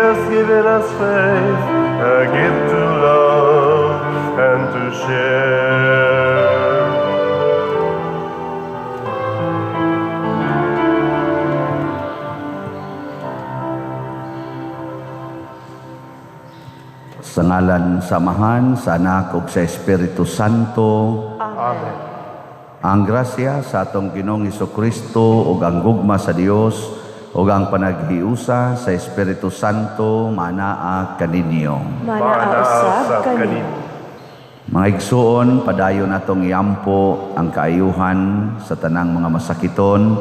has given us faith, a gift to love and to share. Sa ngalan sa Amahan, sa Anak ug sa Espiritu Santo. Amen. Ang grasya sa atong Ginoong Kristo ug ang gugma sa Dios ug ang panaghiusa sa Espiritu Santo manaa kaninyo. Manaa usab kaninyo. Mga igsuon, padayon natong iampo ang kaayuhan sa tanang mga masakiton,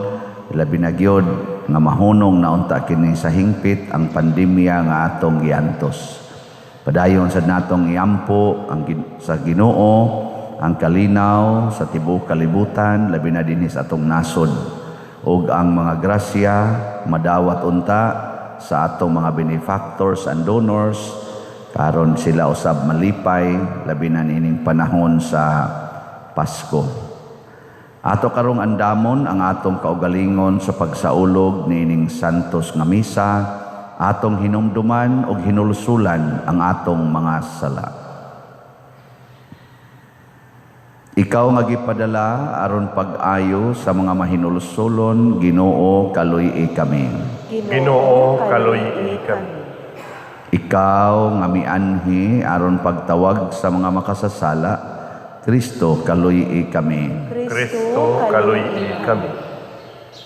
labi na gyud nga mahunong na unta kini sa hingpit ang pandemya nga atong giantos. Padayon sad natong iampo ang sa Ginoo ang kalinaw sa tibuok kalibutan, labi na dinhi sa atong nasod, ug ang mga grasya madawat unta sa atong mga benefactors and donors karon sila usab malipay labi na niining panahon sa Pasko. Ato karong andamon ang atong kaugalingon sa pagsaulog niining santos nga misa, atong hinumduman ug hinulsulan ang atong mga sala. Ikaw nga gipadala aron pag-ayo sa mga mahinulsulon, Ginoo, kaluy-i kami. Ginoo, kaluy-i kami. Ikaw nga mianhi aron pagtawag sa mga makasasala, Kristo, kaluy-i kami. Kristo, kaluy-i kami.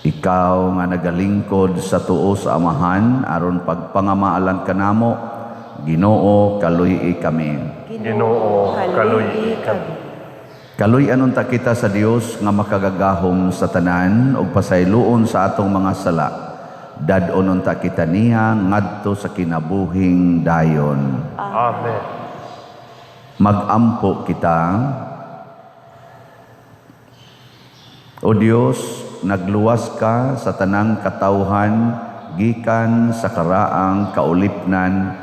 Ikaw nga nagalingkod sa tuo sa Amahan aron pagpangamaalan kanamo, Ginoo, kaluy-i kami. Ginoo, kaluy-i kami. Kaluy-an unta kita sa Dios nga makagagahom sa tanan ug pasayloon sa atong mga sala. Dad-on unta kita niya ngadto sa kinabuhing dayon. Amen. Magampo kita. O Dios, nagluwas ka sa tanang katawhan gikan sa karaang kaulipnan,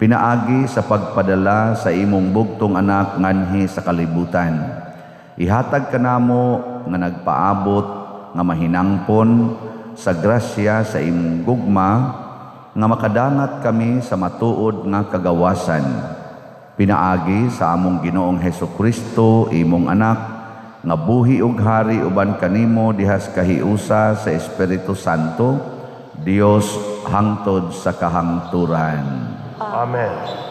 pinaagi sa pagpadala sa imong bugtong anak nganhi sa kalibutan. Ihatag kanamo nga nagpaabot nga mahinangpon sa grasya sa imong gugma nga makadangat kami sa matuod nga kagawasan. Pinaagi sa among Ginoong Hesukristo, imong anak, nga buhi ug hari uban kanimo dihas kahiusa sa Espiritu Santo, Dios hangtod sa kahangturan. Amen.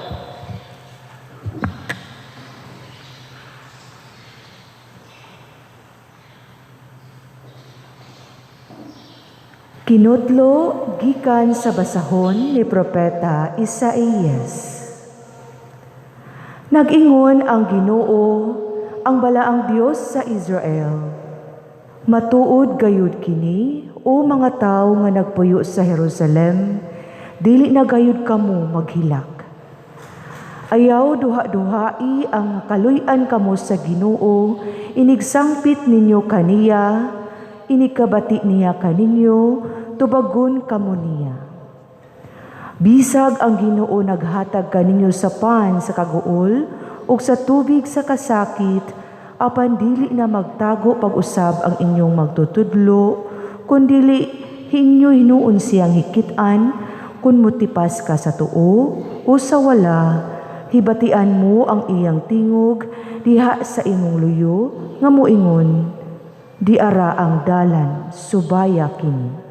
Kinutlo gikan sa basahon ni Propeta Isaías. Nag-ingon ang Ginoo, ang balaang Dios sa Israel. Matuod gayud kini, o mga tawo nga nagpuyo sa Jerusalem, dili na gayud kamo maghilak. Ayaw duha-duhai ang kaluy-an kamo sa Ginoo, inigsangpit ninyo kaniya, inikabati niya kaninyo, tubagon kamo niya. Bisag ang Ginoo naghatag kaninyo sa pan sa kaguol ug sa tubig sa kasakit, apan dili na magtago pag-usab ang inyong magtutudlo, kundili inyo hinuon siyang hikit-an kun motipas ka sa tuo o sa wala, hibatian mo ang iyang tingog diha sa imong luyo nga moingon, diara ang dalan, subaya kini.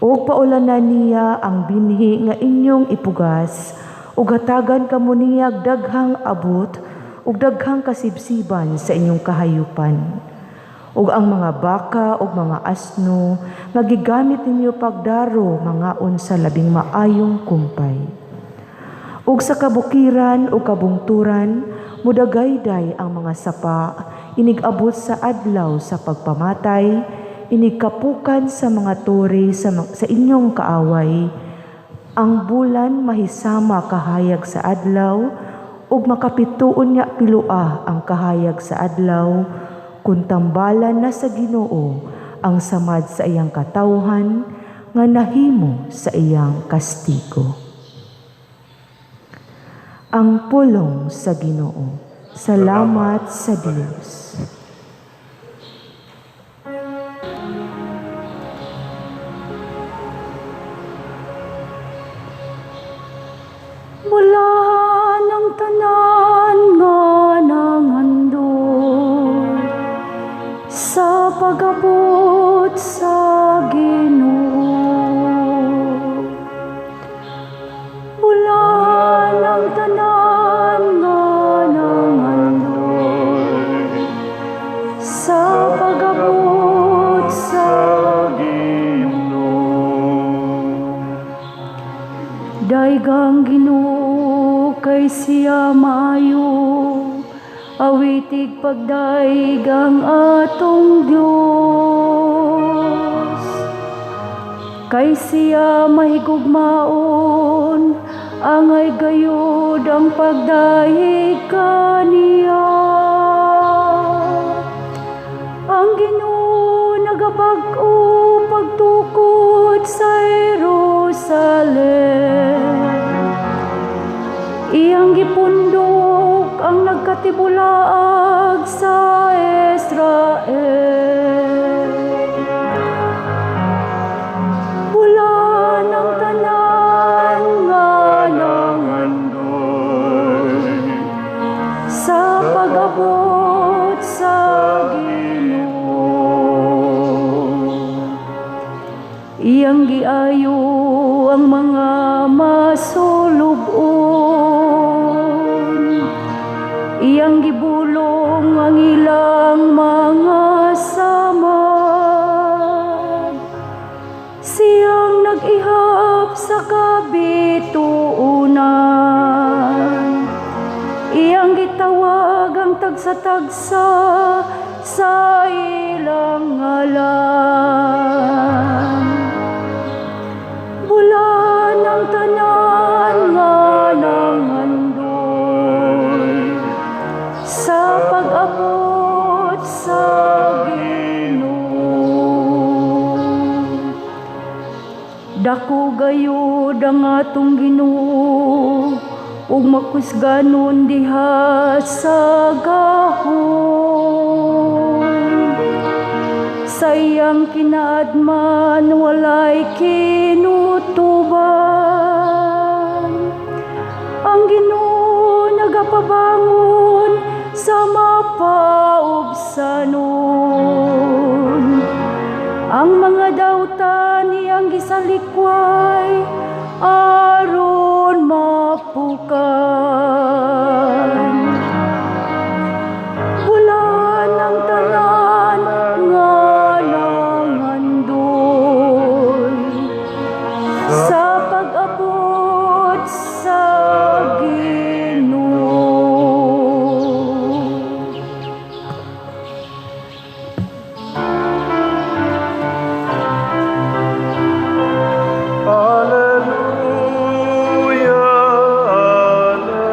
Og paulanan niya ang binhi nga inyong ipugas, ug hatagan kamo niya daghang abot ug daghang kasibsiban sa inyong kahayupan. Ug ang mga baka ug mga asno nga gigamit ninyo pagdaro mangaon sa labing maayong kumpay. Ug sa kabukiran ug kabungturan mudagayday ang mga sapa, inig-abot sa adlaw sa pagpamatay, inigkapukan sa mga tore sa inyong kaaway. Ang bulan mahisama kahayag sa adlaw, ug makapituon niya pilua ang kahayag sa adlaw, kun tambalan na sa Ginoo ang samad sa iyang katawhan nga nahimo sa iyang kastigo. Ang pulong sa Ginoo. Salamat sa Dios. Ang tanan nga nangandoy sa pag-abot sa Ginoo. Bulan ang tanan nga nangandoy sa pag-abot sa Ginoo. Daygang Ginoo kay siya maayo, awitig pagdayeg ang atong Dios. Kay siya mahigugmaon, angay gayud ang pagdayeg kaniya. Ang Ginoo nagabag-o pagtukod sa Jerusalem. Iyang gipundok ang nagkatibulaag sa Israel. Bulan ang tanan nga nangandoy sa pag-abot sa Ginoo. Iyang giayo ang mga masulub-on. Iyang gibulong ang ilang mga samad. Siyang nag-ihap sa kabituonan. Iyang gitawag ang tagsa-tagsa sa ilang ngalan. Bulan ang tanan nga nangandoy sa pag-abot sa Ginoo. Dako gayud ang atong Ginoo ug makusganon diha sa gahom. Sa iyang kinaadman walay kinutuban. Ang Ginoo nagapabangon sa mapaubsanon. Ang mga dautan iyang gisalikway aron mapukan. Bulan ang tanan nga nangandoy sa pag-abot sa Ginoo. Alleluia,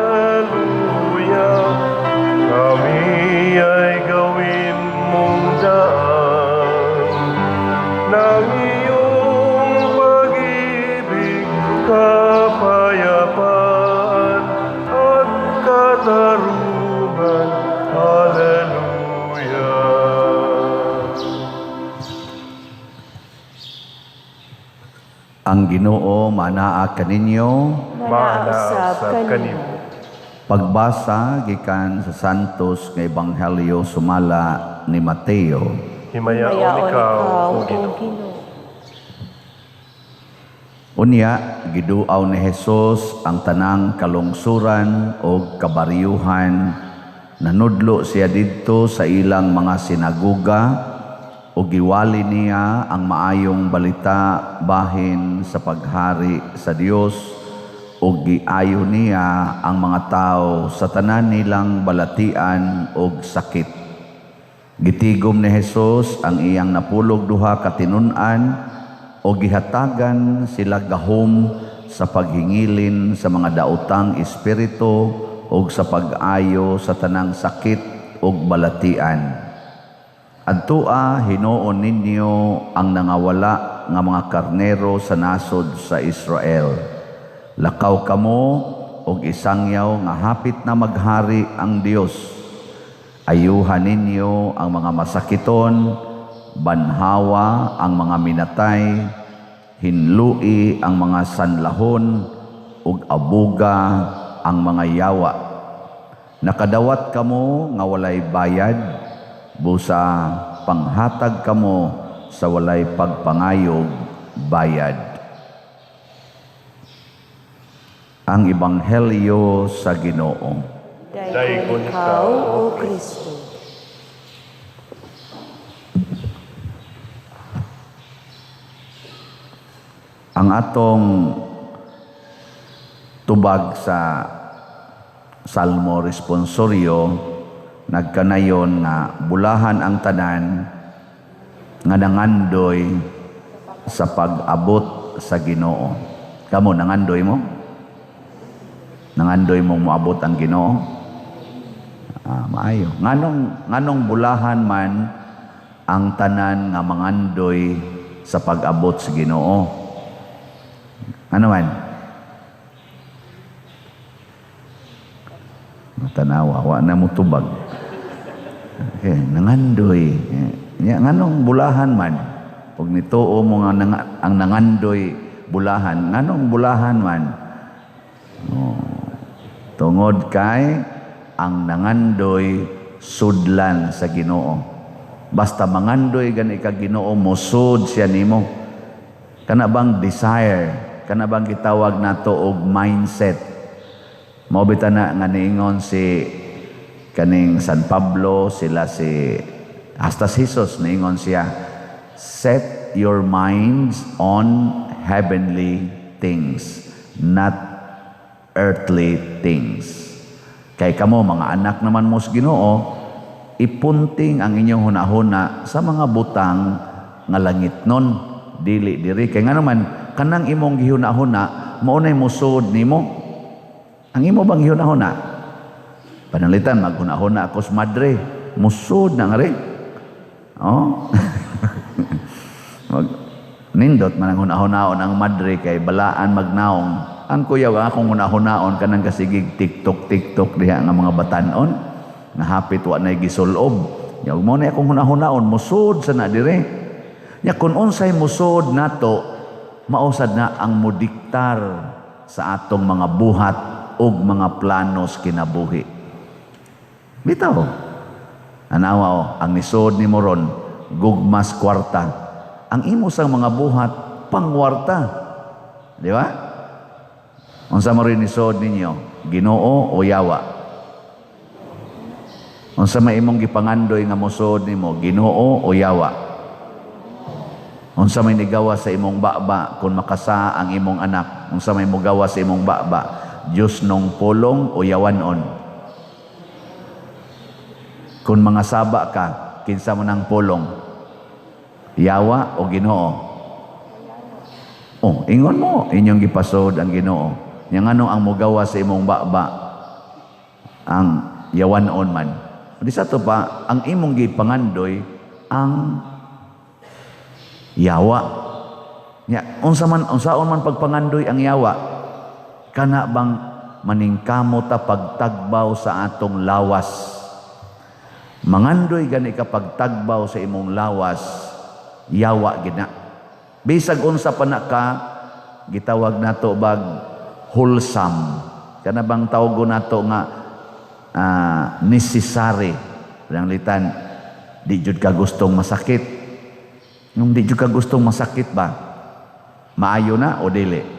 Alleluia, kami ay gawin mong daan ng iyong pag-ibig, kapayapaan at katarungan. Alleluia. Ang Ginoo manaa kaninyo. Manaa usab kanimo. Pagbasa gikan sa Santos nga Ebanghelyo sumala ni Mateo. Himayaon ikaw, O Ginoo. Unya giduaw ni Hesus ang tanang kalungsuran og kabaryuhan. Nanudlo siya didto sa ilang mga sinagoga ug giwali niya ang maayong balita bahin sa paghari sa Dios ug giayo niya ang mga tawo sa tanan nilang balatian ug sakit. Gitigom ni Hesus ang iyang napulog duha ka tinun-an o gihatagan sila gahom sa paghingilin sa mga daotang espiritu ug sa pag-ayo sa tanang sakit ug balatian. Adtoa hinuon ninyo ang nangawala nga mga karnero sa nasod sa Israel. Lakaw kamo og isangyaw nga hapit na maghari ang Dios. Ayuhan ninyo ang mga masakiton, banhawa ang mga minatay, hinlui ang mga sanlahon, ug abuga ang mga yawa. Nakadawat kamo nga walay bayad, busa panghatag kamo sa walay pagpangayog bayad. Ang Ebanghelyo sa Ginoo. Dayon ikaw, O Kristo. Ang atong tubag sa Salmo Responsorio nagkanayon nga bulahan ang tanan nga nangandoy sa pag-abot sa Ginoo. Kamo nangandoy mo? Nangandoy mo moabot ang Ginoo? Maayo. Nganong bulahan man ang tanan nga mangandoy sa pag-abot sa Ginoo? Ano man? Tanawa, wa na mo tubag. Okay, nangandoy. Ya, nganong bulahan man? Pag nituo mo nga ang nangandoy bulahan, nganong bulahan man? Oh, tungod kay ang nangandoy sudlan sa Ginoo. Basta mangandoy gani ka Ginoo, mosud siya nimo. Kana bang desire, kana bang gitawag nato og mindset. Mao bitaw na nga niingon si kaning San Pablo, sila si hasta si Jesus niingon siya, set your minds on heavenly things, not earthly things. Kay kamo mga anak naman mo sa Ginoo, ipunting ang inyong hunahuna sa mga butang nga langit nun, dili diri. Kay ngano man kanang imong gihunahuna mao nay mosud nimo. Ang imo bang gihunahuna? Panalitan maghunahuna ako sa madre, musod na nga rin. Oh. Nindot man ang hunahunaon ang madre kay balaan magnaong. Ang kuyaw ang akong hunahunaon kanang kasigig TikTok TikTok diha nga mga batan-on nga hapit wa nay gisulob. Nya mo na akong hunahunaon musod sa na dire. Nya kun unsay musod nato, mausad na ang modiktar sa atong mga buhat ug mga planos kinabuhi. Bitaw. Anawa o, ang nisod ni moron, gugmas kwarta. Ang imo sang mga buhat, pangwarta. Di ba? Unsa mo rin nisod ninyo? Ginoo o yawa? Unsa may imong gipangandoy nga mosod nimo? Ginoo o yawa? Unsa may nigawa sa imong baba kung makasa ang imong anak? Unsa may mugawa sa imong baba? Diyos nung pulong o yawanon? Kung mga saba ka, kinsa mo ng pulong? Yawa o Ginoo? Oh, ingon mo, inyong gipasod ang Ginoo. Yang ano ang mugawa sa imong baba? Ang yawanon man. Di sa to pa, ang imong gipangandoy ang yawa. Nya, unsaon man pagpangandoy ang yawa? Kana bang maningkamo ta pagtagbaw sa atong lawas? Mangandoy gani ka pagtagbaw sa imong lawas, yawa gina. Bisag unsa pa na ka, gitawag nato bag wholesome. Kana bang tawgo nato nga necessary. Pananglitan, di jud ka gustong masakit. Nung di jud ka gustong masakit ba, maayo na o dili?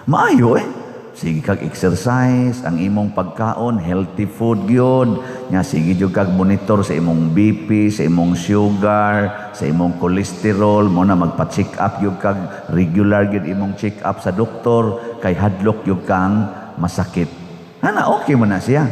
Maayo eh. Sige kag exercise, ang imong pagkaon, healthy food gyud. Nya sige jud kag monitor sa imong BP, sa imong sugar, sa imong cholesterol, mo na magpa-check up gyud kag regular gyud imong check up sa doktor kay hadlok gyud kang masakit. Ana okay man na siya.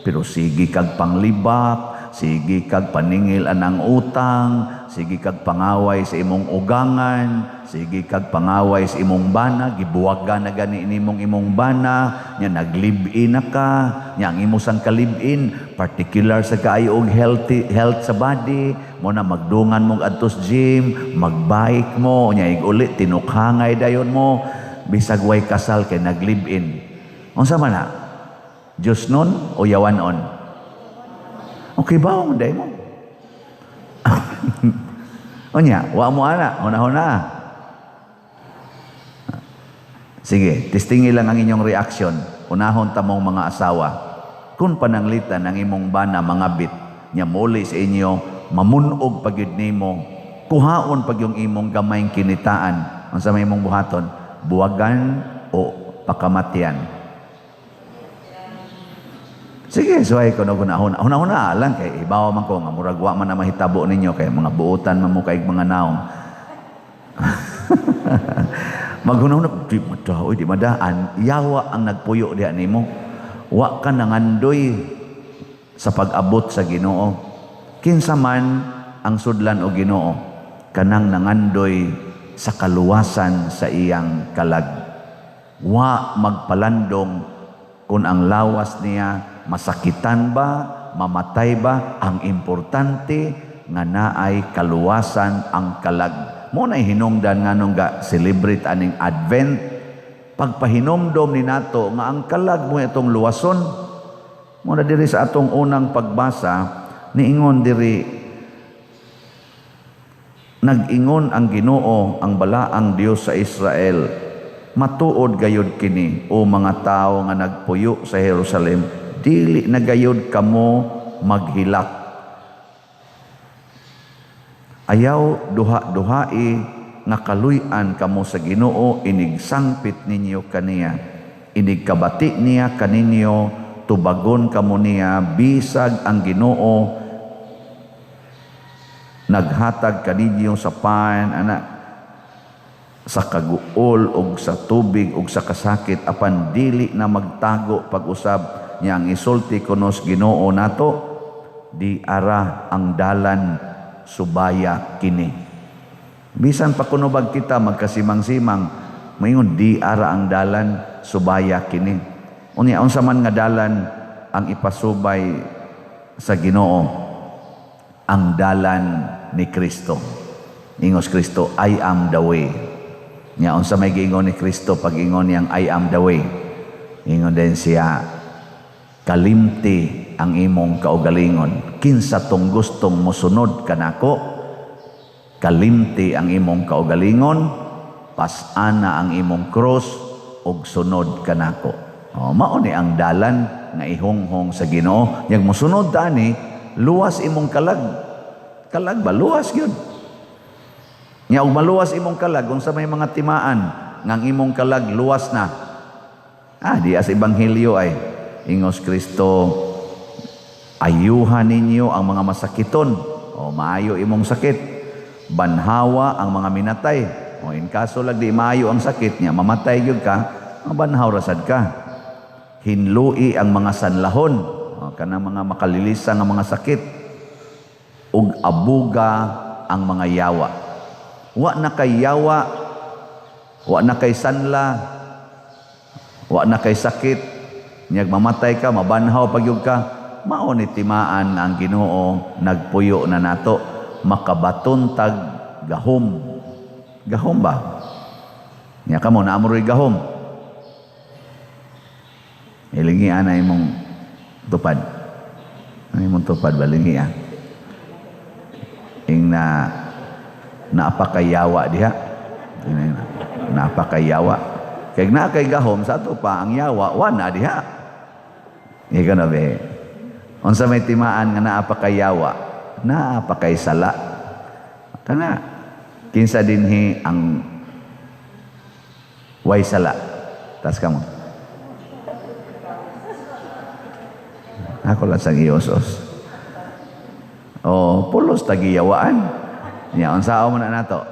Pero sige kag panglibak, sige kag paningil anang utang, sige kag pangaway sa imong ugangan, sige kag pangaway sa imong bana, gibuwagan na gani nimong imong bana, nya naglib-in na ka, nya ang imo sang kalib-in, particular sa kaayo og healthy health sa body, mo na magdungan mong adtos gym, magbike mo, nya ig-uli tinukhangay dayon mo, bisag way kasal kay naglib-in. Unsa man na? Diyos nun o yawanon? Okay ba mo day mo? Unya, wa mo ana, huna-huna. Sige, testingi lang ang inyong reaction. Unahon ta mong mga asawa. Kung pananglitan ang imong bana mangabit, nya muli sa inyo, mamunog pagyud nimo, kuhaon pag yung imong gamayng kinitaan. Unsa may imong buhaton? Buwagan o pakamatyan? Sige, suway ko no gunahuna. Huna-huna lang kay ibaw man ko nga murag wa man na mahitabo ninyo kay mga buotan man mo kay mga naong. Maghunahuna, di mada, oy, di madaan. Yawa ang nagpuyo diha nimo. Wa ka nangandoy sa pag-abot sa Ginoo. Kinsa man ang sudlan og Ginoo, kanang nangandoy sa kaluwasan sa iyang kalag. Wa magpalandong kung ang lawas niya masakitan ba, mamatay ba, ang importante nga naay kaluwasan ang kalag. Mo na hinungdan nganong ga celebrate aning Advent, pagpahinomdom ni nato nga ang kalag mo itong luwason. Mo na diri sa atong unang pagbasa, niingon diri, nag-ingon ang Ginoo, ang balaang Dios sa Israel, matuod gayod kini o mga tawo nga nagpuyo sa Jerusalem, dili na gayod kamo maghilak. Ayaw duha-duhai nga kaluy-an kamo sa Ginoo, inigsangpit ninyo kaniya, inigkabati niya kaninyo, tubagon kamo niya, bisag ang Ginoo naghatag kaninyo sa pan anak sa kaguol og sa tubig og sa kasakit, apan dili na magtago pag-usab niya ang isulti kunos Ginoo nato, di ara ang dalan subaya kini. Bisan pa kuno bag kita magkasimang-simang, maingon di ara ang dalan subaya kini. Unya unsa man nga dalan ang ipasubay sa Ginoo? Ang dalan ni Kristo. Ingos Kristo, I am the way. Nya unsa may giingon ni Kristo pag ingon niyang I am the way? Ingon din siya, kalimti ang imong kaugalingon. Kinsa tong gustong mosunod kanako, kalimti ang imong kaugalingon, pas-ana ang imong cross ug sunod kanako. O, mao ni ang dalan nga ihonghong sa Ginoo. Nyag mosunod tani, luwas imong kalag. Kalag ba? Luwas gyud. Nya og maluwas imong kalag, unsa may mga timaan ngang imong kalag luwas na. Ah, di as ebanghelyo ay ingos Kristo, ayuhan ninyo ang mga masakiton. O maayo imong sakit. Banhawa ang mga minatay. O in kaso lag di maayo ang sakit niya, mamatay gyud ka, mabanhaw rasad ka. Hinlui ang mga sanlahon, o kanang mga makalilisa nga mga sakit. Ug abuga ang mga yawa. Wa na kay yawa, wa na kay sanla, wa na kay sakit. Niyag mamatay ka, mabanhaw pagyug ka, mao ni timaan ang Ginoo nagpuyo na nato, makabaton tag gahom. Gahom ba? Nya kamo naamuroy gahom. Ilingi ana imong tupad. Ano imong tupad ba lingi ah? Ing na naapakayawa diha. Naapakayawa. Kay na kay gahom sa ato pa ang yawa wa na diha. Ikaw na be. Unsa may timaan nga naa pa kay yawa, naa pa kay sala. Kana kinsa dinhi ang way sala? Tas kamo. Ako lang sang iyosos. Oh, pulos tagiyawaan. Nya unsaon man na nato?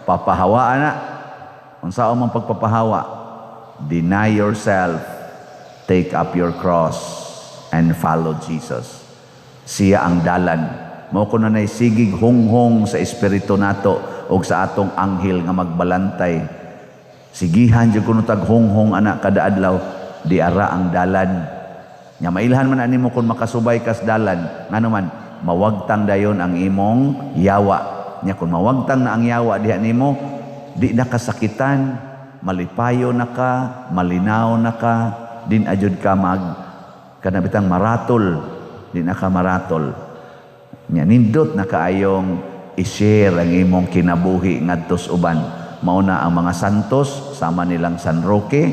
Papahawaan na. Unsaon man pagpapahawa? Deny yourself, take up your cross, and follow Jesus. Siya ang dalan. Mao kuno nay sigig honghong sa espiritu nato og sa atong anghel nga magbalantay. Sigihan jud kuno tag honghong ana kada adlaw, di ara ang dalan. Nya mailhan man ani mo kun makasubay kas dalan, ngano man mawagtang dayon ang imong yawa. Nya kun mawagtang na ang yawa diha nimo, di na kasakitan, malipayo na ka, malinaw na ka, din ajud ka mag kana bitang maratol, di na ka maratol. Nya nindot na kaayong i-share ang imong kinabuhi ngadto sa uban. Mao na ang mga santos sama nilang San Roque,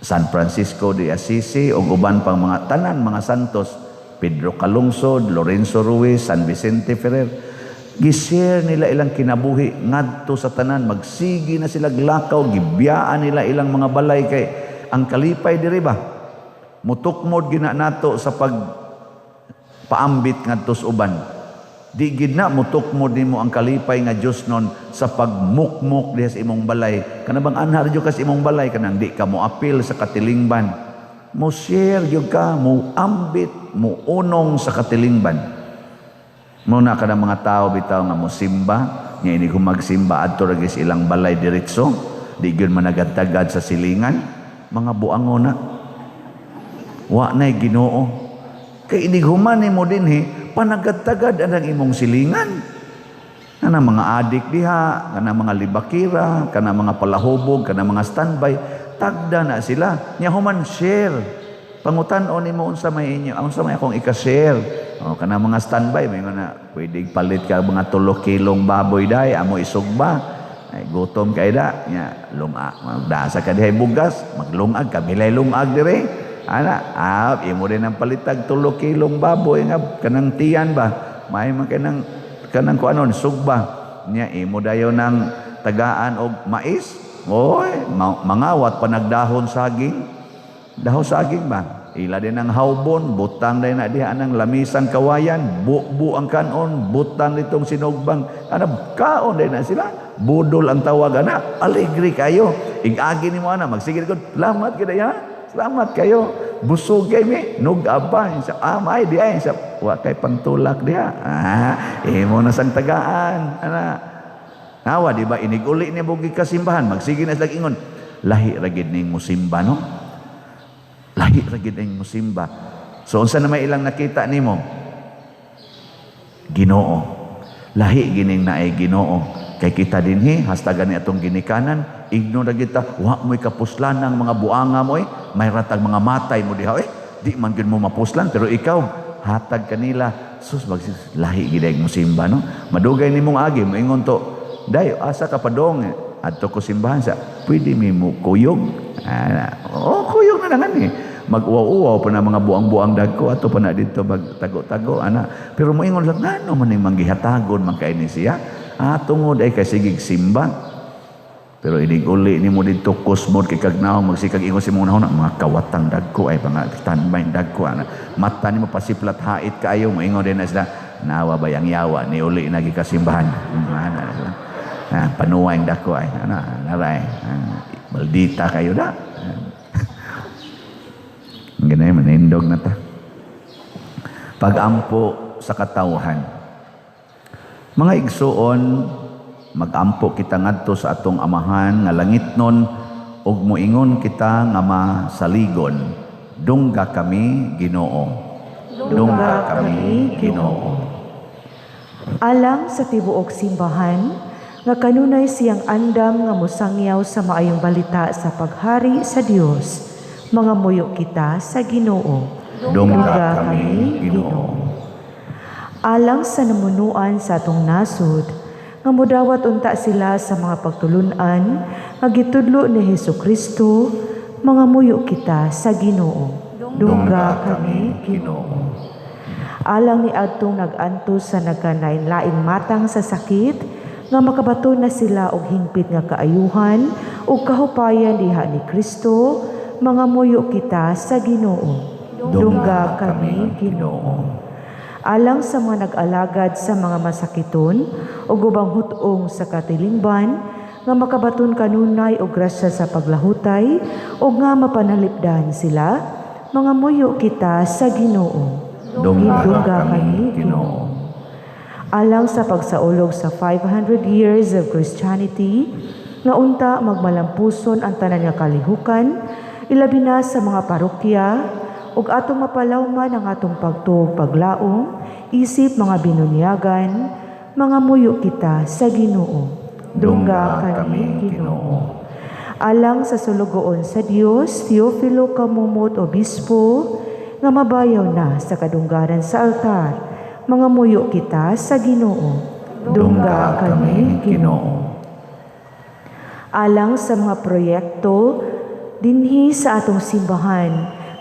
San Francisco de Assisi ug uban pang mga tanan mga santos, Pedro Calungsod, Lorenzo Ruiz, San Vicente Ferrer. Gi-share nila ilang kinabuhi ngadto sa tanan, magsigi na sila lakaw, gibiyaan nila ilang mga balay kay ang kalipay diri ba? Mutukmod gina nato sa pag paambit ngadto sa uban. Di gid na mutukmod nimo ang kalipay nga Dios nun sa pagmukmok diha sa imong balay. Kana bang anhar jud ka sa imong balay, kanang di ka mo apil sa katilingban. Mo share gyud ka, mo ambit, mo unong sa katilingban. Muna ka ng mga tao bitaw nga mosimba, nga inig magsimba adto ra gyud sa ilang balay diretso, di gyud managad-tagad sa silingan, mga buango na. Wa na'y Ginoo. Kay inig human nimo dinhi, panagad-tagad ang imong silingan. Kana mga adik diha, kana mga libakira, kana mga palahubog, kana mga standby, tagda na sila. Nya human share. Pangutan-on nimo unsa may inyo, unsa may akong ika-share. O kana mga standby, may na pwede palit ka mga 3 kilong baboy day, amo isugba. Ay gutom kay da, nya lunga, magdasa ka dihay bugas, maglungag kami lay lungag dire. Ana, imo din ang palitag 3 kilong baboy nga kanang tiyan ba? May man kanang kanang kuanon sugba. Nya imo dayon ng tagaan og mais. Oy, mangawat pa nagdahon saging. Dahon saging ba? Ila din ang hawbon, butang din na diha ang lamisang kawayan, bubu ang kanon, butang ditong sinugbang, ana kaon din na sila. Budol ang tawag ana, alegre kayo. Igagi nimo ana, magsige ko, salamat kita ya. Salamat kayo. Busog kay mi, nug-aba sa amay di ay sa wa kay pangtulak diha. Ah, imo na sang tagaan ana. Nawa di ba inig-uli ni bugi kasimbahan, magsige na sila ingon, lahi ra gid ning musimba, no? Lahi ra gid ning musimba. So unsa na may ilang nakita nimo? Ginoo. Lahi gining naay Ginoo. Kay kita dinhi, hasta gani atong ginikanan, igno ra kita, wa mo'y kapuslan ng mga buanga mo eh, may ratag mga matay mo diha eh. Di man gyud mo mapuslan, pero ikaw hatag kanila. Sus, magsis lahi gid ay musimba, no? Madugay nimong agi, moingon to, "Day, asa ka padong?" "Adto ko simbahan." Sa pwede mi mo kuyog. Ah, oh, kuyog na naman eh. Mag-uwaw-uwaw pa na mga buang-buang dagko ato pa na dito magtago-tago ana. Pero moingon lang, ngano man ning manggihatagon man kay ni siya? Ah, tungod ay kay sigig simba. Pero inig uli nimo didto kusmod kay kagnaong magsikag ingon si mong nahuna, mga kawatang dagko ay mga standby dagko ana. Mata nimo pasiplat hait kaayo, moingon din na sila, nawa ba yang yawa ni uli na gikasimbahan. Ana sila. Ah, panuway dako ay ana naray. Ah, maldita kayo da. Ganay manindog na ta. Pagampo sa katawhan. Mga igsuon, magampo kita ngadto sa atong Amahan nga langitnon ug moingon kita nga masaligon. Dungga kami, Ginoo. Dungga kami, Ginoo. Alang sa tibuok simbahan, nga kanunay siyang andam nga mosangyaw sa maayong balita sa paghari sa Dios, mga muyo kita sa Ginoo. Dungga kami, Ginoo. Alang sa namunuan sa atong nasod, nga mudawat unta sila sa mga pagtulunan nga gitudlo ni Hesus Kristo, mga muyo kita sa Ginoo. Dungga kami, Ginoo. Alang ni adtong nag-antos sa nagkalain-laing matang sa sakit, nga makabaton na sila og hingpit nga kaayuhan ug kahupayan diha ni Kristo, mga muyo kita sa Ginoo. Dungga kami, Ginoo. Alang sa mga nag-alagad sa mga masakiton ug ubang hut-ong sa katilingban, nga makabaton kanunay og grasya sa paglahutay ug nga mapanalipdan sila, mga muyo kita sa Ginoo. Dungga kami, Ginoo. Alang sa pagsaulog sa 500 years of Christianity, nga unta magmalampuson ang tanan nga kalihukan, ilabi na sa mga parokya, ug atong mapalawman ang atong pagtuo paglaom, isip mga binunyagan, mga muyo kita sa Ginoo. Dungga kami, Ginoo. Alang sa sulugoon sa Dios, Teofilo Camomot Obispo, nga mabayaw na sa kadungganan sa altar, mga muyo kita sa Ginoo. Dungga kami, Ginoo. Alang sa mga proyekto Dinhi sa atong simbahan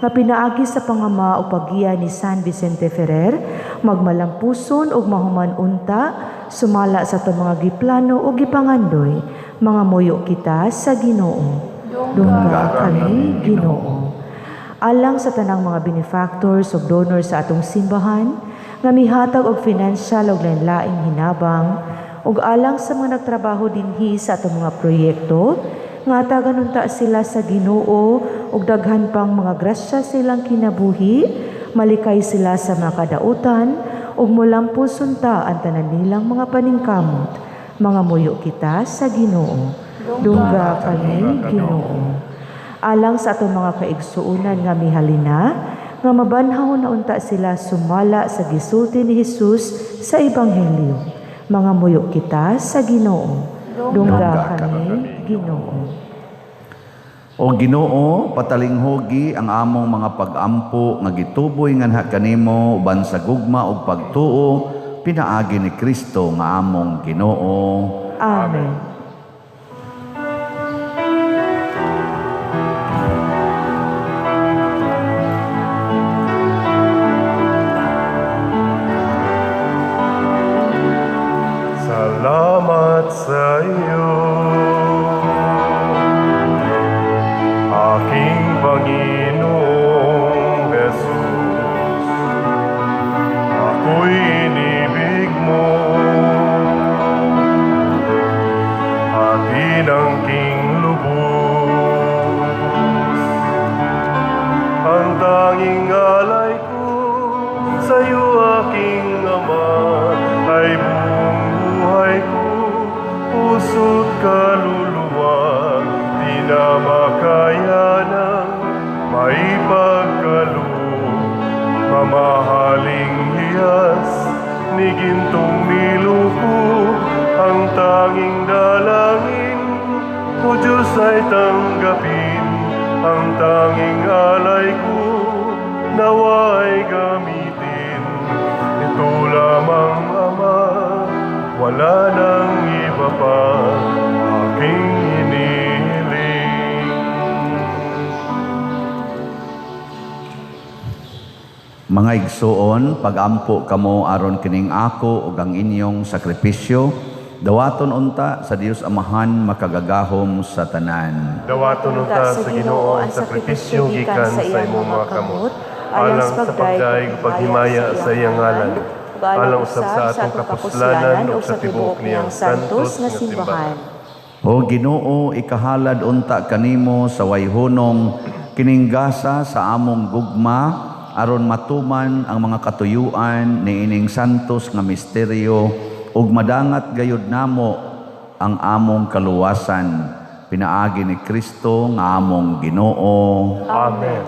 nga pinaagi sa pangama o paggiya ni San Vicente Ferrer, magmalampuson ug mahuman unta sumala sa atong mga giplano o gipangandoy, mga muyo kita sa Ginoo. Dungga kami, Ginoo. Alang sa tanang mga benefactors ug donors sa atong simbahan nga mihatag og financial ug lain-laing hinabang, ug alang sa mga nagtrabaho dinhi sa atong mga proyekto, nga hatagan unta sila sa Ginoo ug daghan pang mga grasya silang kinabuhi, malikay sila sa mga kadautan ug molampos unta ang tanan nilang mga paningkamot. Mga muyo kita sa Ginoo. Dungga kami, Ginoo. Alang sa atong mga kaigsuonan nga mihalina, nga mabanhaw na unta sila sumala sa gisulti ni Jesus sa Ebanghelyo. Mga muyo kita sa Ginoo. Dungga kami, Ginoo. O Ginoo, patalinghugi ang among mga pag-ampo nga gituboy nganha kanimo uban sa gugma ug pagtuo pinaagi ni Kristo nga among Ginoo. Amen. Salamat sa iyo, aking Panginoong Jesus. Ako'y inibig mo at inangking lubos. Ang tanging alay ko sa iyo, aking Ama, ay buong buhay ko, puso't kaluluwa. Di na makayanang maipagkaloob, mamahaling hiyas ni gintong niluko. Ang tanging dalangin, O Diyos, ay tanggapin ang tanging alay ko, nawa ay gamitin. Ito lamang, Ama, wala nang iba pa, aking inihiling. Mga igsuon, pagampo kamo aron kining ako ug ang inyong sakripisyo, dawaton unta sa Dios Amahan makagagahom sa tanan. Dawaton unta sa Ginoo ang sakripisyo gikan sa imong mga kamot, alang sa pagdayeg ug paghimaya sa iyang ngalan, alang usab sa atong kapuslanan ug sa tibuok niyang santos nga simbahan. O Ginoo, ikahalad unta kanimo sa wayhunong kining gasa sa among gugma aron matuman ang mga katuyuan niining santos nga misteryo ug madangat gayud namo ang among kaluwasan pinaagi ni Kristo nga among Ginoo. Amen.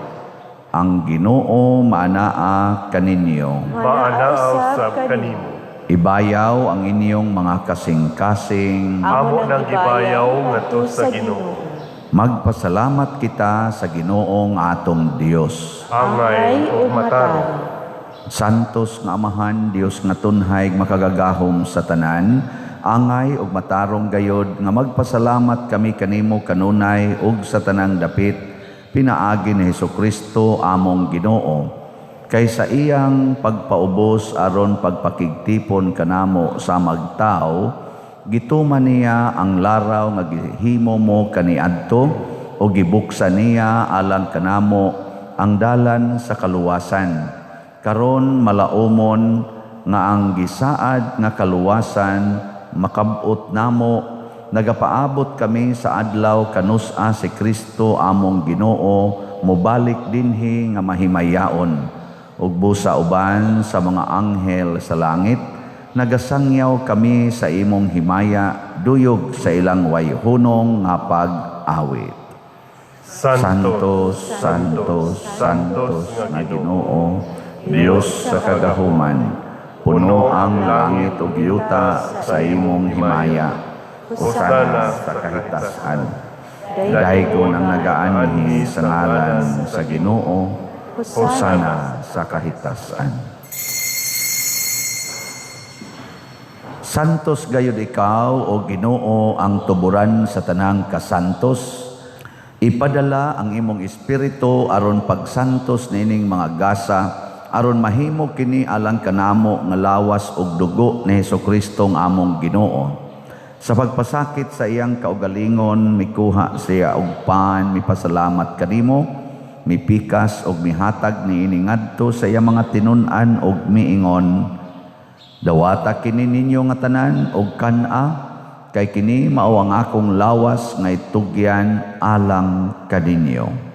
Ang Ginoo maanaa kaninyo. Maanaa usab kanimo. Ibayaw ang inyong mga kasing-kasing. Amo nang gibayaw ngadto sa Ginoo. Magpasalamat kita sa Ginoong atong Dios. Angay ug matarong. Santos nga Amahan, Dios nga tunhay makagagahom sa tanan, angay ug matarong gayod nga magpasalamat kami kanimo kanunay ug sa tanang dapit pinaagi ni Hesukristo among Ginoo. Kay sa iyang pagpaubos aron pagpakigtipon kanamo sa magtao, gituman niya ang laraw nga gihimo mo kaniadto o gibuksan niya alang kanamo ang dalan sa kaluwasan. Karon malaumon nga ang gisaad nga kaluwasan makabot namo, nagapaabot kami sa adlaw kanus-a si Kristo among Ginoo mobalik dinhi nga mahimayaon. Ug busa uban sa mga anghel sa langit, nagasangyaw kami sa imong himaya, duyog sa ilang wayhunong nga pag-awit. Santo, Santo, Santos nga Ginoo, Dios sa kagahuman, puno ang langit ug yuta sa imong himaya. Hosana sa kahitasan. Daygon ang nagaanhi sa ngalan sa Ginoo. Hosana sa kahitasan. Santos gayud ikaw, o Ginoo, ang tuburan sa tanang kasantos. Ipadala ang imong espiritu aron pagsantos niining mga gasa, aron mahimo kini alang kanamo nga lawas ug dugo ni Hesukristo nga among Ginoo. Sa pagpasakit sa iyang kaugalingon, mikuha siya og pan, mipasalamat kanimo, mipikas og mihatag niini ngadto sa iyang mga tinun-an og miingon, "Dawata kini ninyo nga tanan og kan-a, kay kini mao ang akong lawas nga itugyan alang kaninyo."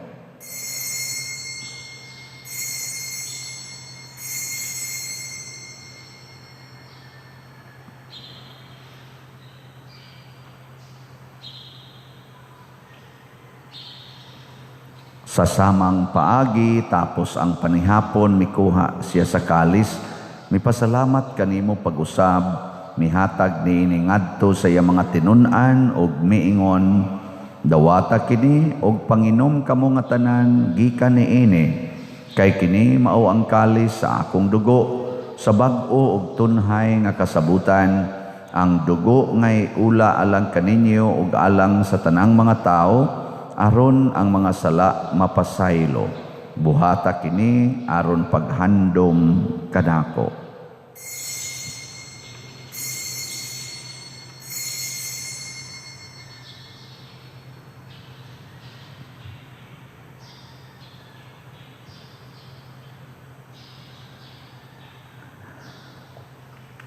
Sa samang paagi, tapos ang panihapon, mikuha siya sa kalis, mipasalamat kanimo pag-usab, mihatag niini ngadto sa iyang mga tinun-an og miingon, "Dawata kini og panginom kamo nga tanan gikan niini, kay kini mao ang kalis sa akong dugo sa bag-o og tunhay nga kasabutan, ang dugo ngay ula alang kaninyo ug alang sa tanang mga tawo, aron ang mga sala mapasaylo. Buhata kini aron paghandom kanako."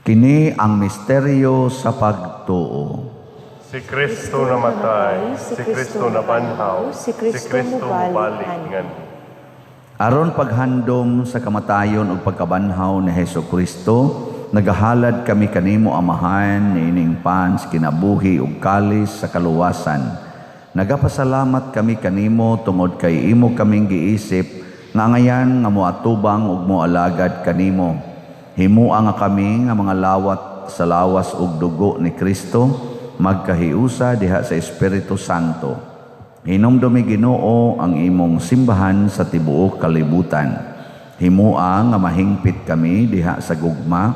Kini ang misteryo sa pagtuo. Si Kristo namatay, si Kristo nabanhaw, si Kristo mubalik nganhi. Aron paghandom sa kamatayon ug pagkabanhaw ni Hesus Kristo, nagahalad kami kanimo Amahan niining pan sa kinabuhi ug kalis sa kaluwasan. Nagapasalamat kami kanimo tungod kay imo kaming giisip nga ngayan nga moatubang ug moalagad kanimo. Himua nga kami nga mga lawat sa lawas ug dugo ni Kristo, magkahiusa diha sa Espiritu Santo. Hinumdumi Ginoo ang imong simbahan sa tibuok kalibutan. Himua nga mahingpit kami diha sa gugma,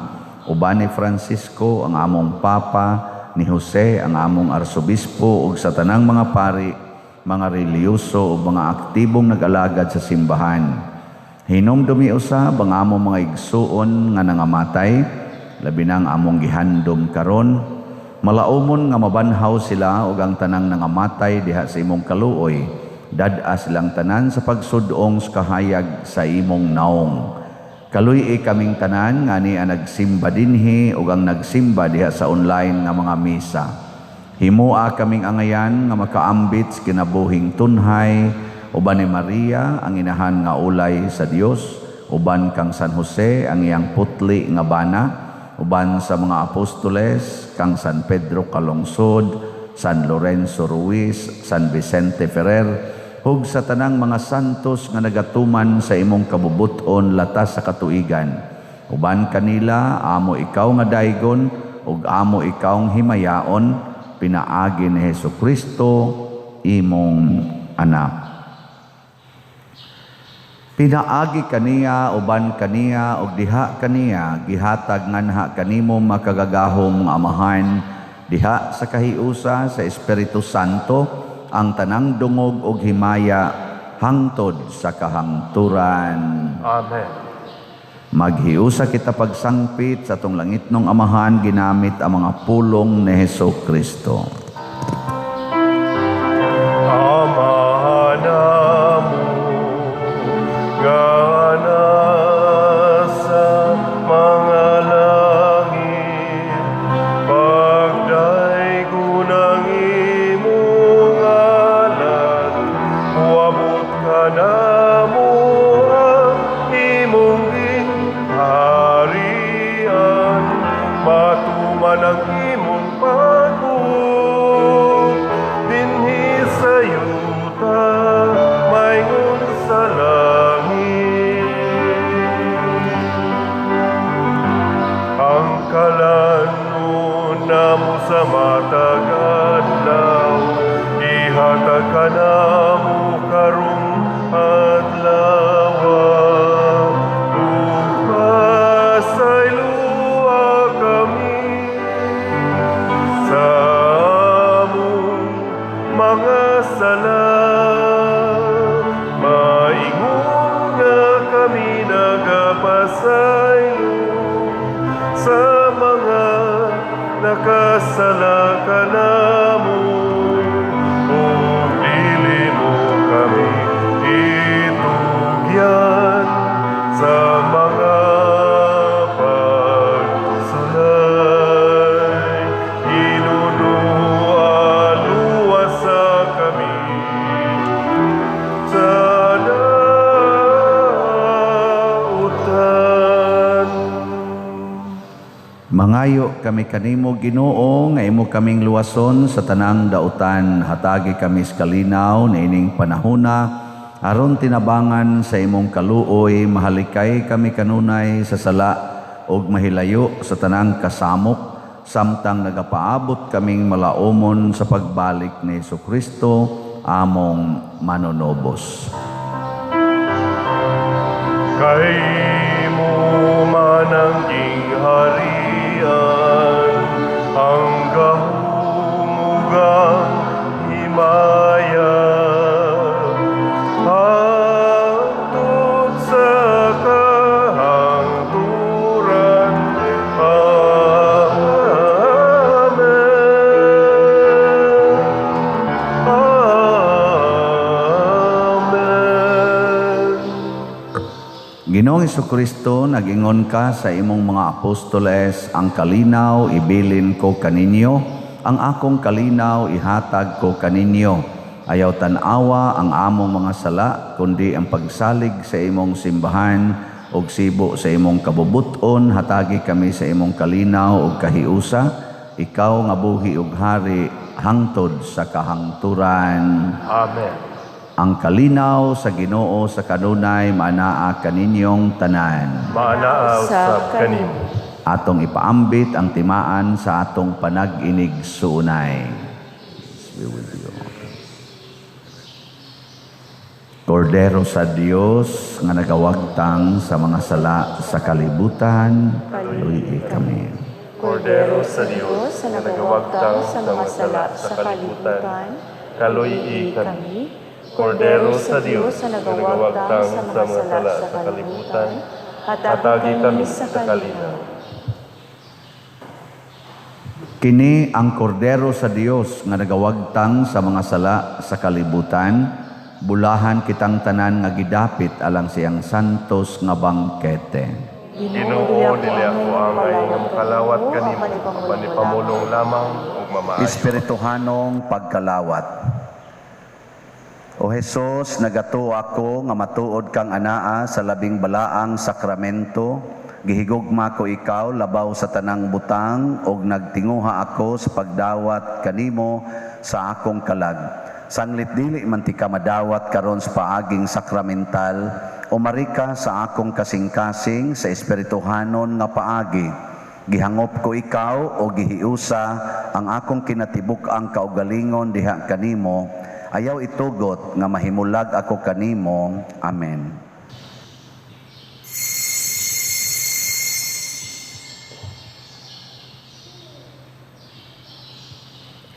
uban ni Francisco ang among Papa, ni Jose ang among Arsobispo ug sa tanang mga pari, mga relihiyoso ug mga aktibong nag-alagad sa simbahan. Hinumdumi usab ang among mga igsuon nga nangamatay, labi na ang among gihandom karon. Malaumon nga mabanhaw sila ug ang tanang nangamatay diha sa imong kaluoy. Dad-a silang tanan sa pagsudong sa kahayag sa imong naong. Kaluy-i kaming tanan ngani ang nagsimba dinhi ug ang nagsimba diha sa online nga mga misa. Himua kaming angayan nga makaambit sa kinabuhing tunhay, uban ni Maria ang inahan nga ulay sa Dios, uban kang San Jose ang iyang putli nga bana, uban sa mga apostoles kang San Pedro Calungsod, San Lorenzo Ruiz, San Vicente Ferrer, ug sa tanang mga santos nga nagatuman sa imong kabubuton latas sa katuigan. Uban kanila amo ikaw nga daygon ug amo ikaw himayaon, pinaagi ni Hesukristo imong anak. Pinaagi kaniya, uban kaniya, ug diha kaniya, gihatag nganha kanimo makagagahom nga Amahan, diha sa kahiusa sa Espiritu Santo, ang tanang dungog ug himaya hangtod sa kahangturan. Amen. Maghiusa kita pagsangpit sa atong langitnong Amahan ginamit ang mga pulong ni Hesukristo. Ama namo nga nasa mga langit, pagdaygon ang imong ngalan, moabot kanamo ang imong gingharian, matuman ang imong pagbuot dinhi sa yuta maingon sa langit. Ang kalanon namo sa matag adlaw, ihatag kanamo karong adlaw, ug pasayloa kami sa among mga sala, Mangayo kami kanimo, Ginoo, nga imo kaming luwason sa tanang dautan. Hatagi kami sa kalinaw niining panahona aron tinabangan sa imong kaluoy, mahalikay kami kanunay sa sala ug mahilayo sa tanang kasamok samtang nagapaabot kaming malaumon sa pagbalik ni Hesukristo among manunobos. Kay imo man ang gingharian, ang gahom ug ang himaya, hangtod sa kahangturan. Amen. Amen. Ginoong Hesukristo, nag-ingon ka sa imong mga apostoles, "Ang kalinaw ibilin ko kaninyo, ang akong kalinaw ihatag ko kaninyo. Ayaw tan-awa ang among mga sala, kundi ang pagsalig sa imong simbahan ug sibo sa imong kabubuton, hatagi kami sa imong kalinaw ug kahiusa, ikaw nga buhi ug hari hangtod sa kahangturan." Amen. Ang kalinaw sa Ginoo sa kanunay maanaa kaninyong tanan. Maanaa usab kanimo. Atong ipaambit ang timaan sa atong panag-inig-suunay. Peace be with you. Kordero sa Dios nga nagawagtang sa mga sala sa kalibutan, kaluy kami. Kordero sa Dios nga nagawagtang sa mga sala sa kalibutan, kaluy kami. Kordero sa Dios nga nagawagtang sa mga sala sa kalibutan, hatagi kami sa kalinaw. Kini ang Kordero sa Dios nga nagawagtang sa mga sala sa kalibutan, bulahan kitang tanan nga gidapit alang siyang santos nga bangkete. Ginoo, dili ako angay nga mokalawat kanimo, apan ipamulong lamang ug mamaayo. Espirituhanong pagkalawat. O Hesus, nagatuo ako nga matuod kang anaa sa labing balaang sakramento. Gihigugma ko ikaw labaw sa tanang butang ug nagtinguha ako sa pagdawat kanimo sa akong kalag. Sanglit dili man tika madawat karon sa paaging sakramental, umari ka sa akong kasing-kasing sa espirituhanon nga paagi. Gihangop ko ikaw o gihiusa ang akong kinatibuk-ang kaugalingon diha kanimo. Ayaw itugot nga mahimulag ako kanimo. Amen.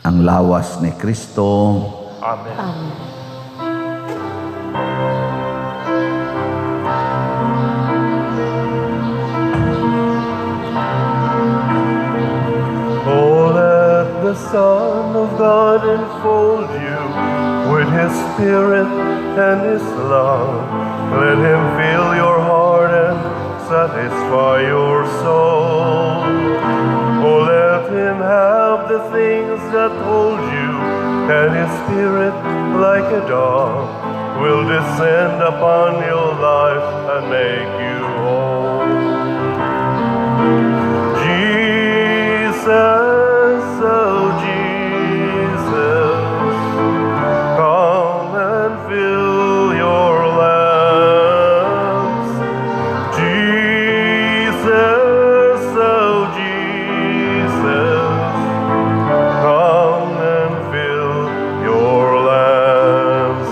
Ang lawas ni Kristo. Amen. Amen. Oh, let the Son of God enfold you with His Spirit and His love. Let Him fill your heart and satisfy your soul. Oh, let Him have the things that hold you, and His Spirit, like a dove, will descend upon your life and make you whole. Jesus, oh Jesus, come and fill your lamps. Jesus, oh Jesus, come and fill your lamps.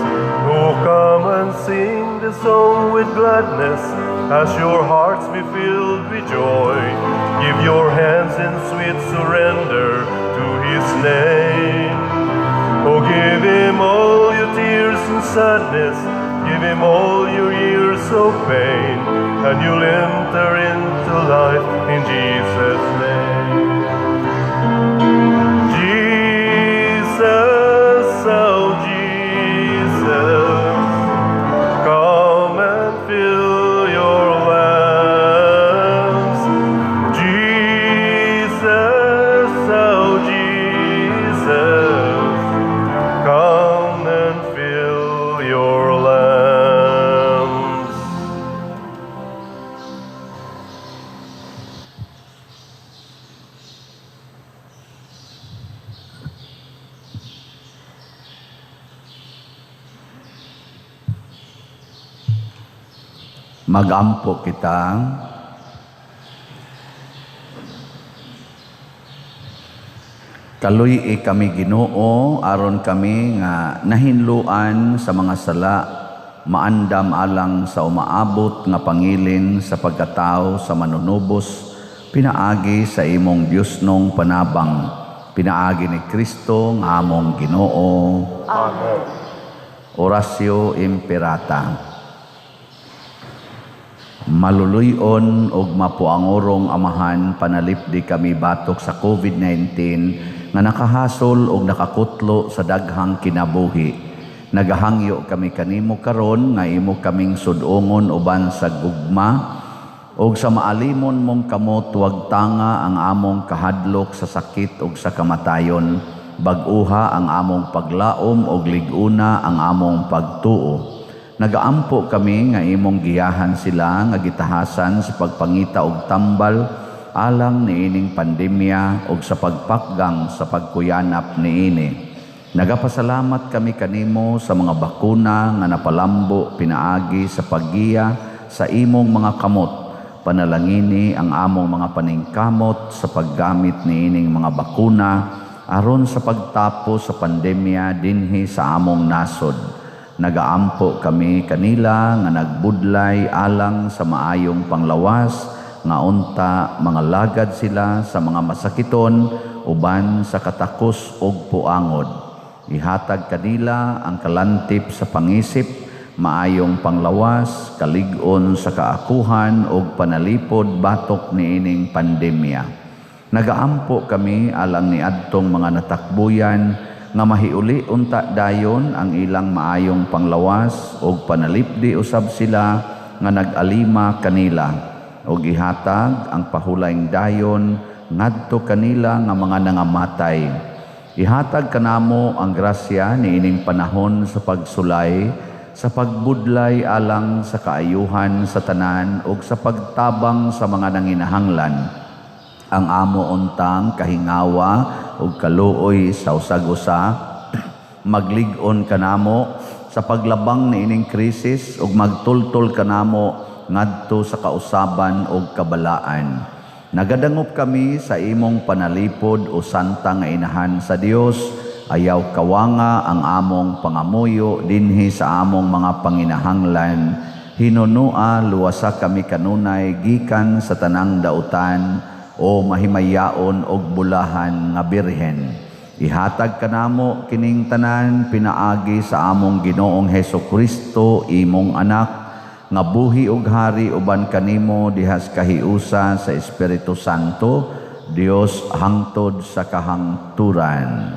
Oh, come and sing the song with gladness as your hearts be filled with joy. Give your hands in sweet surrender to His name. Oh, give Him all your tears and sadness. Give Him all your years of pain, and you'll enter into life in Jesus' name. Jesus, oh Jesus, come and fill your lamps. Jesus, oh Jesus, come and fill your lamps. Magampo kita. Kaluy-i kami, Ginoo, aron kami nga nahinluan sa mga sala maandam alang sa umaabot nga pangilin sa pagkatao sa manunubos pinaagi sa imong Diyosnong panabang, pinaagi ni Kristo nga among Ginoo. Amen. Oratio Imperata. Maluluyon og mapuangorong Amahan, panalipdi kami batok sa COVID-19 nga nakahasol og nakakutlo sa daghang kinabuhi. Nagahangyo kami kanimo karon nga imo kaming sudongon uban sa gugma og sa maalimon mong kamot wagtanga ang among kahadlok sa sakit og sa kamatayon. Bag-uha ang among paglaom og lig-una ang among pagtuo. Nagaampo kami nga imong giyahan sila nga gitahasan sa pagpangita og tambal alang niining pandemya og sa pagpakgang sa pagkuyanap niini. Nagapasalamat kami kanimo sa mga bakuna nga napalambo pinaagi sa paggiya sa imong mga kamot. Panalangini ang among mga paningkamot sa paggamit niining mga bakuna aron sa pagtapos sa pandemya dinhi sa among nasod. Nagaampo kami kanila nga nagbudlay alang sa maayong panglawas nga unta mga lagad sila sa mga masakiton uban sa katakos og puangod. Ihatag kanila ang kalantip sa pangisip, maayong panglawas, kalig-on sa kaakuhan og panalipod batok niining pandemya. Nagaampo kami alang niadtong mga natakbuyan nga mahiuli unta dayon ang ilang maayong panglawas og panalipdi usab sila nga nag-alima kanila og ihatag ang pahulayng dayon ngadto kanila nga mga nangamatay. Ihatag kanamo ang grasya niining panahon sa pagsulay, sa pagbudlay alang sa kaayuhan sa tanan ug sa pagtabang sa mga nanginahanglan. Ang amo untang kahingawa ug kaluoy sa usag-usa maglig-on kanamo sa paglabang niining krisis ug magtultol kanamo ngadto sa kausaban ug kabalaan. Nagadangop kami sa imong panalipod o santa nga inahan sa Dios. Ayaw kawanga ang among pangamuyo dinhi sa among mga panginahanglan. Hinunua luwasa kami kanunay gikan sa tanang dautan o mahimayaon og bulahan nga birhen. Ihatag kanamo kining tanan pinaagi sa among Ginoong Heso Kristo, imong anak, nga buhi og hari uban kanimo dihas kahiusa sa Espiritu Santo, Dios hangtod sa kahangturan.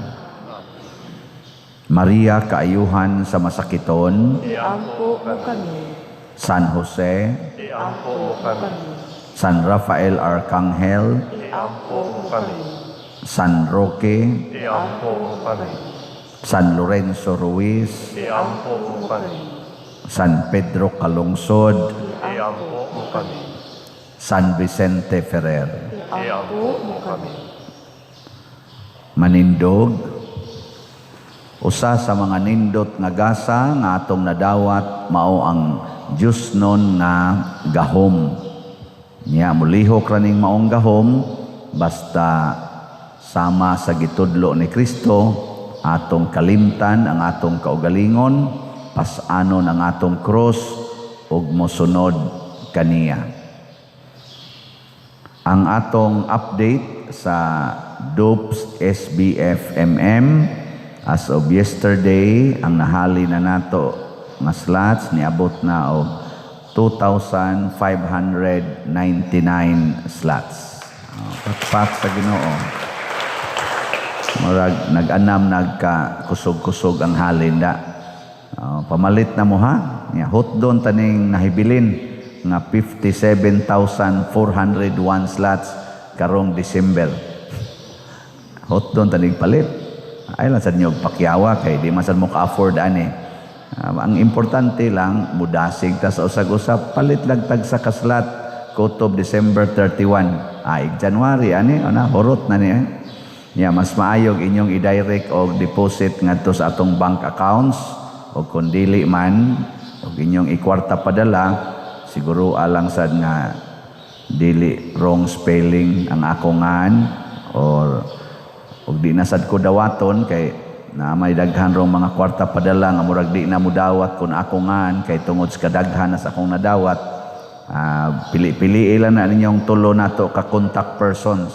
Maria, kaayuhan sa masakiton, iampo mo kami. San Jose, iampo mo kami. San Rafael Arcangel, iampo mo kami. San Roque, iampo mo kami. San Lorenzo Ruiz, iampo mo kami. San Pedro Calungsod, iampo mo kami. San Vicente Ferrer, iampo mo kami. Manindog, usa sa mga nindot nga gasa nga atong nadawat mao ang Diyosnon nga gahom. Nya mulihok ra ning maong gahom basta sama sa gitudlo ni Kristo, atong kalimtan ang atong kaugalingon, pas-anon ang atong krus ug mosunod kaniya. Ang atong update sa DOPS SBFMM as of yesterday, ang nahali na nato nga slots niabot na og 2,599 slots. Pakpak sa Ginoo. Murag nag-anam nagka kusog-kusog ang halin da. Pamalit na mo ha. Nya hotdon taning nahibilin nga 57,401 slots karong December. Hotdon taning palit. Ay lang sad niyo pakyawa kay di man sad mo ka-afford ani. Ang importante lang mudasig ta sa usag-usa, palit lang tag sa kaslat kutob December 31. Ay January ani ana horot na ni. Nya mas maayog inyong i-direct og deposit ngadto sa atong bank accounts o kun dili man og inyong ikwarta padala Siguro alang sad nga dili wrong spelling ang akong ngan or ug di na sad ko dawaton kay na may daghan rong mga kwarta padala nga murag di na mudawat kun ako ngan kay tungod sa kadaghan na sa akong nadawat. Pili-pili lang na ninyong tulo nato ka contact persons: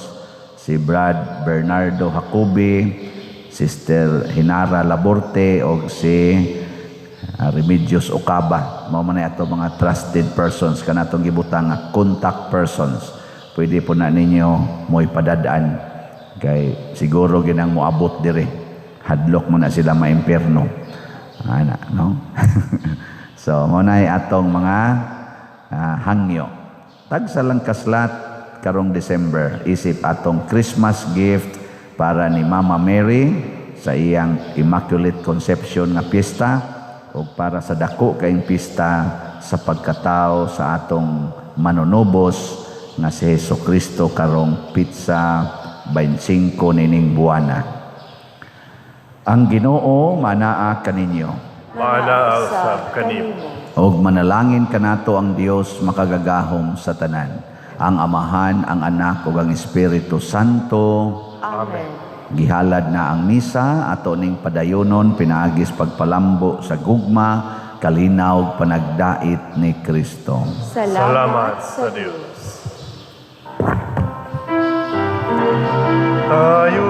si Brad Bernardo Jacobi, Sister Hinara Laborte o si Remedios Ocaba. Mao man ato mga trusted persons kanatong gibutang nga contact persons. Pwede po na ninyo mo'y padadaan kay siguro ginang moabot dire. Hadlok mo na sila maimpierno. Ana, no? So, mao na atong mga hangyo. Tagsa lang kaslat karong December isip atong Christmas gift para ni Mama Mary sa iyang Immaculate Conception nga piyesta o para sa dako kaayong pista sa pagkatao sa atong manunubos nga si Hesus Kristo karong petsa 25 nining buwana. Ang Ginoo manaa kaninyo. Manaa usab kanimo. Og manalangin kanato ang Dios makagagahom sa tanan, ang Amahan, ang Anak ug ang Espiritu Santo. Amen. Gihalad na ang misa, ato ning padayonon pinaagis pagpalambo sa gugma, kalinaw ug panagdait ni Kristo. Salamat, Salamat sa sa Dios. Dios. Tayo.